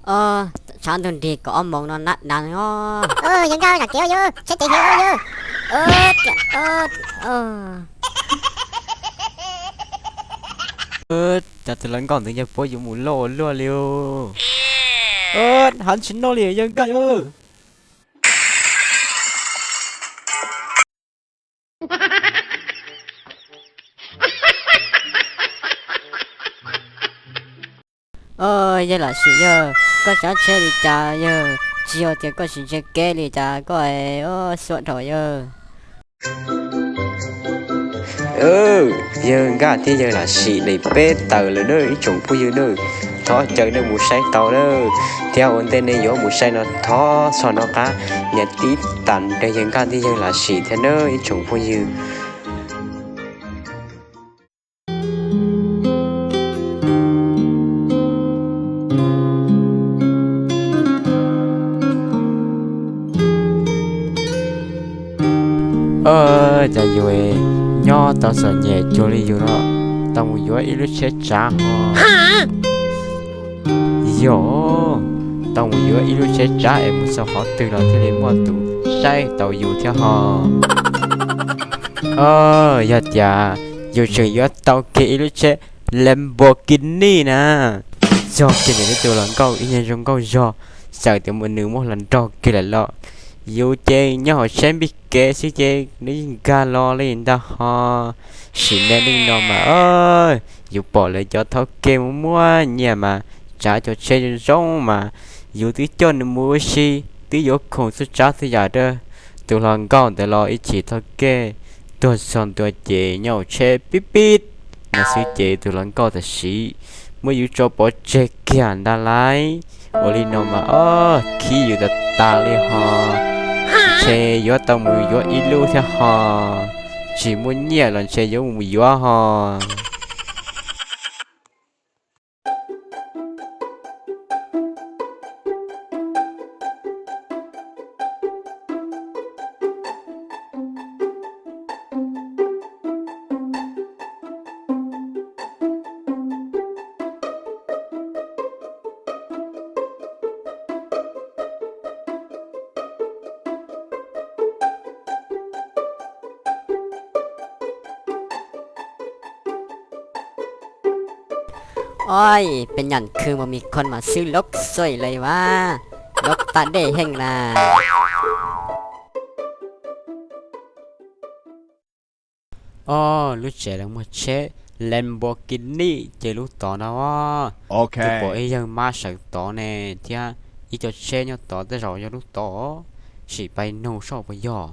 Tshav ntuj nrig kaum ob moos no nab dab os. Yawg nkauj zam kev yawg, tsheb ceev heev yawg. Cas tus hluas nkauj ntawd yog puab yuav mus loj ua luaj li. Hav tsis noj li yawg nkauj. Yawg Lam Sim yawg, koj sab tsheb li cas yawg? Tsis yog tias koj tsis ntsia kev li cas koj xuav dhau yawg. Yawg Nkaj thiab yawg Lam Sim daim peb tawm lawm na ib tsoom phooj ywg na, thov caw nej mus saib tau na, thiab ua ntej nej yuav mus saib no thov txog no qab nias tib tas nrog yawg Nkaj thiab yawg Lam Sim thiab na ib tsoom phooj ywg. Cas yus nyob tau txom nyem cuag li yus no, tau mus yuav ib lub tsheb tsav ho. Yog, tau mus yuav ib lub tsheb tsav es mus txog qhov twg los thiaj li muaj tus saib tau yus thiab ho. Yog tias yus tseem yuav tau kiag ib lub tsheb Lamborghini na, txog kiag ntawm nej tus hluas nkauj ib nyuag zoo nkauj zog, txawm tias nws muab hluas nraug kiag lawm los yus ces nyob hauv tsheb npij kev xwb ces nws yeej nkag los li ntag ho. Sim neej no mas yus pom lawv cov thawj kev muaj muaj nyiaj mas tsav cov tsheb zoo zoo mas yus twb coj nws mus ua si, twb yuav khoom txhua tsav txhua yam rau tus hluas nkauj ntawd los ib chim thawj kev tuag txog ntua ces nyob hauv tsheb pib pib no xwb ces tus hluas nkauj tam sim muab yus tso pov tseg kiag ntag lauj. Ua li no mas ob khib yus tas tas li ho. Ntshe yuav tau mus yuav ib lub thiab ho. Tsis muaj nyiaj los ntshe yuav mus yuav ho. Oj, peb nyam khw mas me khon mas xwb loj xoj li vas, loj tas dej heev na. Oj, lub tsev lawv muag tsheb Lamborghini ces lub tod no. Twb pom ib yawg mab sawv tod ne thiab ib co tsheb nyob tod tej zaum yog lub tod, sim pais nug soj puas yog.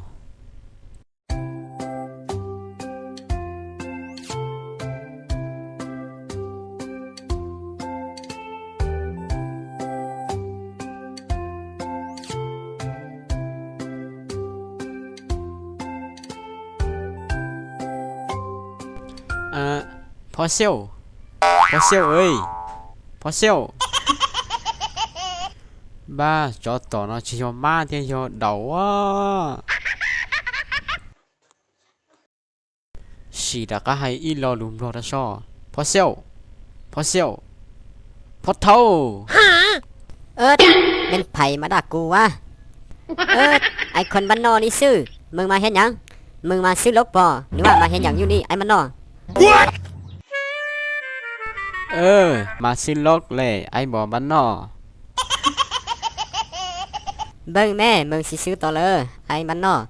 Phob Xyooj, Phob Xyooj, Phob Xyooj, npab tsov tom no tsis yog mab thiab yog daus a. Sim rov qab hais ib lo lus Nplog rau soj. Phob Xyooj, Phob Xyooj, Phob Thaub. Meej phais mas daj kuv a. Ai khon npab noj li xwb, mws mas hiav nyav, mws mas xwb loj pog, nws mas hiav nyav yus li ai npab noj. Mas xwb loj le ai npab noj. Npawg me, mws xwb xwb tod lawm ai npab noj.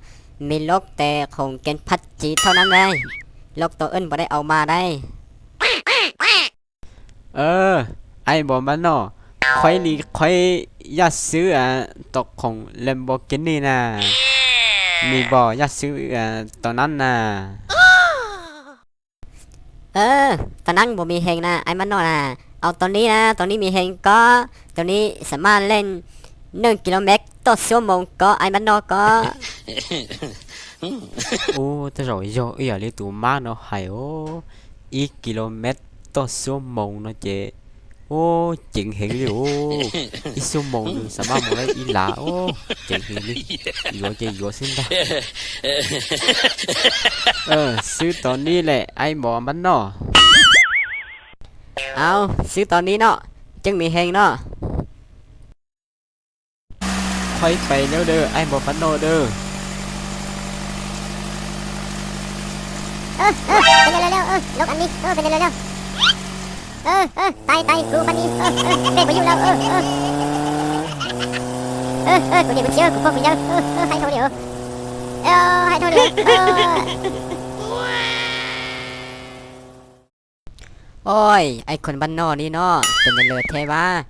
Me loj tes khoom kev phaj ci thauj nab nai, loj tau ib npab dai au mas dai. Ai npab noj, qhuaib li qhuaib yaj xwb tau khoom Lamborghini na. Me npab yaj xwb tau nab na. Tau nab npaum me heev na ai npab noj na. Au tau nib na, tau nib me heev ko, tau nib xam maj leej neej kis lus mev toj xuab moos ko ai npab noj ko. Ub, tej zaum yog ib yam li tus mab no hais os, ib kis lus mev toj xuab moos no ces, ub, ceev heev li os. Ib xuab moos nws xam maj mus laib ib lav os, ceev heev li. Yuav ces yuav xwb ntag. Xwb tau nib le ai npab noj. Au, xwb tau nib no, ceeb me heev no. Thob ib pais nawb, ai npam fab noj nawb. Ơ, ơ, pes nws lawm, ơ, lov kam ni, ơ, pes nws lawm. Ơ, ơ, tais, tais, kuv pab ni, ơ, ơ, npej puas yuj lawm, ơ, ơ. Ơ, ơ, kuv niam kuv txiv, kuv pog kuv yawg, ơ, ơ, haib dhau li os. Ơ, haib dhau li os. Oj, ai khuv npab noj li no, pes nws lawm thiab vas,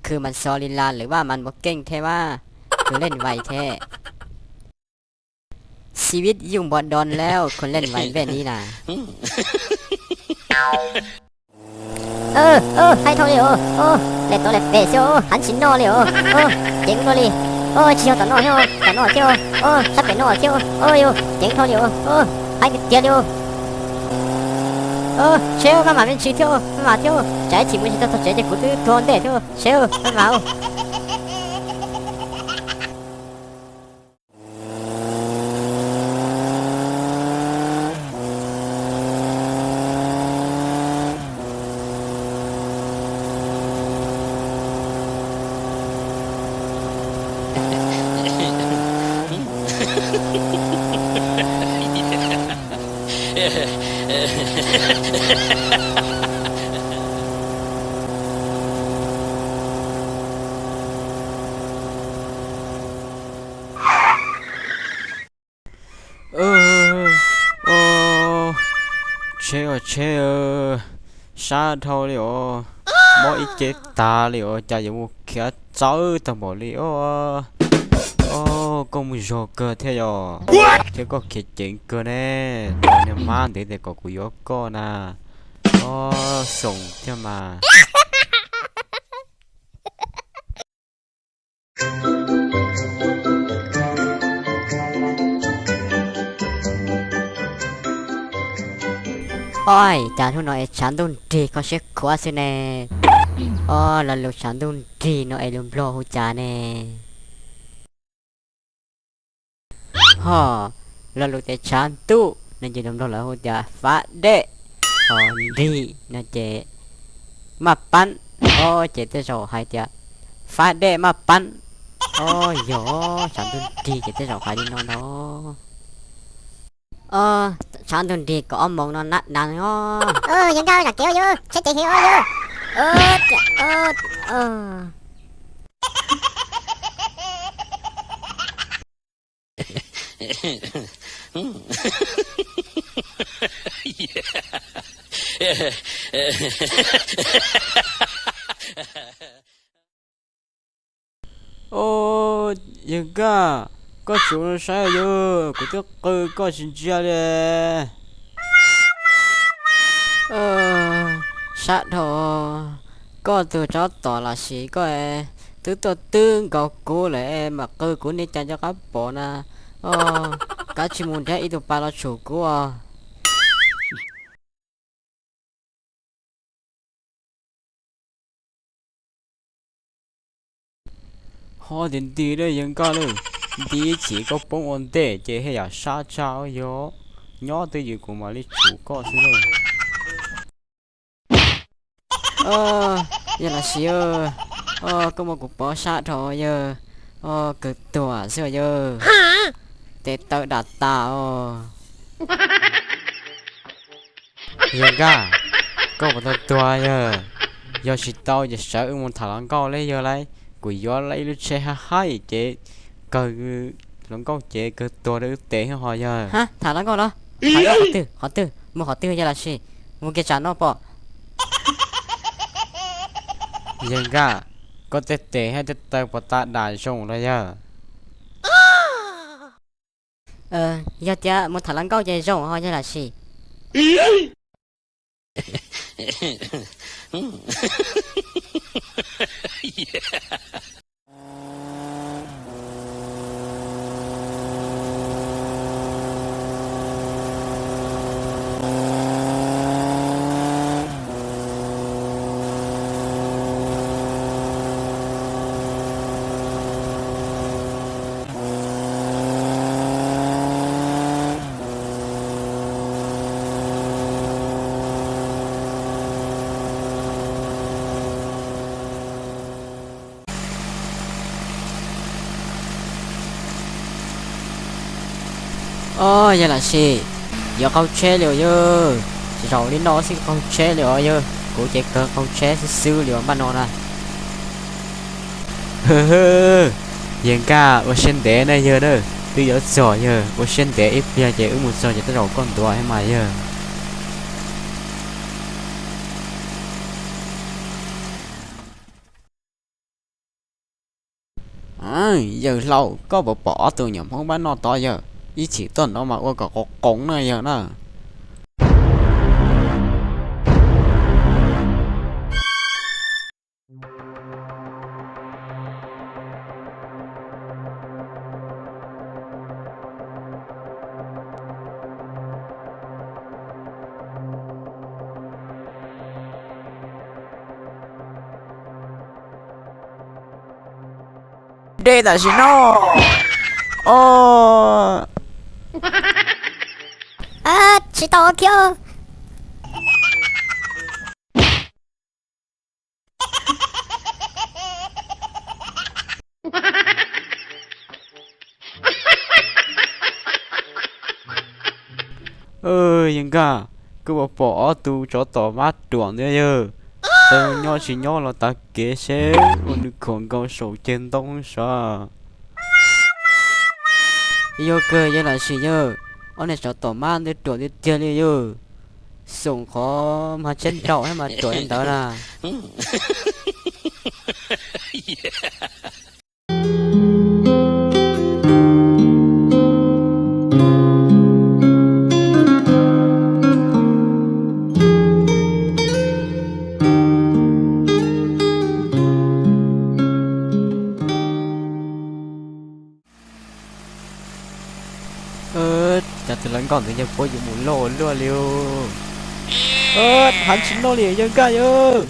khwv mas xo li las lwm vaj mas muaj keej thiab vas, khwv leej vais thiab. Xib vib yuj npua doos lawm, khwv leej vais npej li na. Ơ, ơ, haib dhau li os, ua, lem tau lem pem xwb os, heev tsis noj li os, ua, ceev dua li, ua, tsis yog tom no thiab, tom no thiab, ua, sab pem no thiab, ua, yus ceev dhau li os, ua, haib tiag tiag li os. Ua, seb maj mam me ntsis thiab, maj mam thiab, tsam ib chim mus tsis tau txog tsev ces kuv twb tuag ntej thiab, seb maj mam. Tsheb os tsheb, sab dhau li os, mob ib ce tag li os, cas yuav mus khiav txawv tag npaum li os. Os, koj mus zog kawg thiab yog, thiab koj khiav ceev kawg ne, tus niag hmab ntawd tias kom kuv yuav koj na. Os, xoom thiab mas. Oj, cas hnub no es tshav ntuj nrig kho siab khuav xwb ne. Os, lo lus tshav ntuj nrig no es lus Nplog hu cas ne? Ho, lo lus tias tshav ntuj no ces lus Nplog lawv hu tias fab dej, ho nrig no ces maj pab, os, ces tej zaum hais tias fab dej maj pab. Os, yog tshav ntuj nrig ces tej zaum hais li no ntag. Os, tshav ntuj nrig kaum ob moos no nab dag os. Yawg nkauj, zam kev os yawg, tsheb ceev heev os yawg. Os, yawg nkauj, koj tsuav saib yawg, kuv twb qw koj tsis ntsia li. Sab dhau, koj tus tsov tom los sis koj twb tuaj twb nkaus kuv lawm mam qw kuv niag cas nco qab pom na. Kav tsij mus nrhiav ib tug pas los tshum kuv os. Ho tias nti lawm yawg nkauj lawm, nti ib chim koj poob ua ntej ces haj yam sab tshaj yog, nyob twj ywm kuv mam li tshum koj xwb lauj. Yawg los sis, koj muab kuv pov sab dhau yawg, kawg tuag xwb yawg, tes taw dam tas os. Yawg nkauj, koj puas tau tuag yawg? Yog tsis tau ces sawv wb mus tham hluas nkauj li yawg lauj, kuv yuav ib lub tsheb haib haib ces kawg, hluas nkauj ces kawg tuag rau wb tes thiab ho yawg. Tham hluas nkauj los? Tham hluas nkauj qhov twg, qhov twg, mus qhov twg yawg los sis? Mus kiag tsam no pom. Yawg nkauj, koj tej tes thiab tej taw puas tas dam zoo los yawg? Yog tias mus tham hluas nkauj ces zoo ho yawg los sis. Os, yawg Lam Sim, yuav qaug tsheb li os yawg. Zaum li no xwb qaug tsheb li os yawg, kuv ces kawg qaug tsheb xwb xwb li os npaj no na. Yawg Nkaj, ua siab ntev na yawg na, twb yuav txog yawg, ua siab ntev ib pliag ces wb mus txog ces tej zaum koj ntuav thiab mas yawg. Yawg Hlau, koj puas pom ob tug nyuam Hmoob npab noj tod yawg? Ib chim tuaj no mas ua kom qoov qoov na yawg na. Dej tam sim no. Os. Tsis tau kiag. Yawg Nkaj, koj puas pom ob tug tsov tom mab ruam ntawd yawg? Tau nyob tsis nyob los tav kev seb ua nws khuam nkaus saum ceg ntoo sav. Yog kawg yawg Lam Sim yawg, ob niag tsov tom mab ntawd ruam tiag tiag li yawg. Xoom qhov mag tsheb nraum thiab mas ruam li ntawd na. Cov tus hluas nkauj ntawd yog puab yuav mus loj ua luaj li. Heev tsis noj li yawg Nkaj yawg.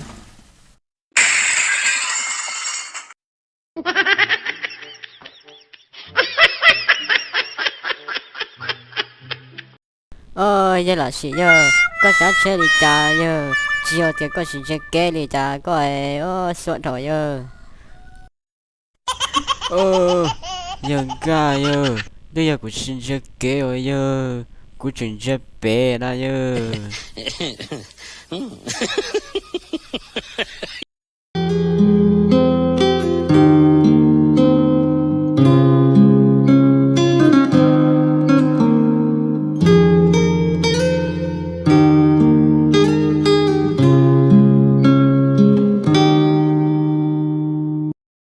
Os, yawg Lam Sim yawg, koj sab tsheb li cas yawg? Tsis yog tias koj tsis ntsia kev li cas koj es xuav dhau yawg. Yawg Nkaj yawg, twb yog kuv tsis ntsia kev uas yawg, kuv tseem ntsia pem na yawg.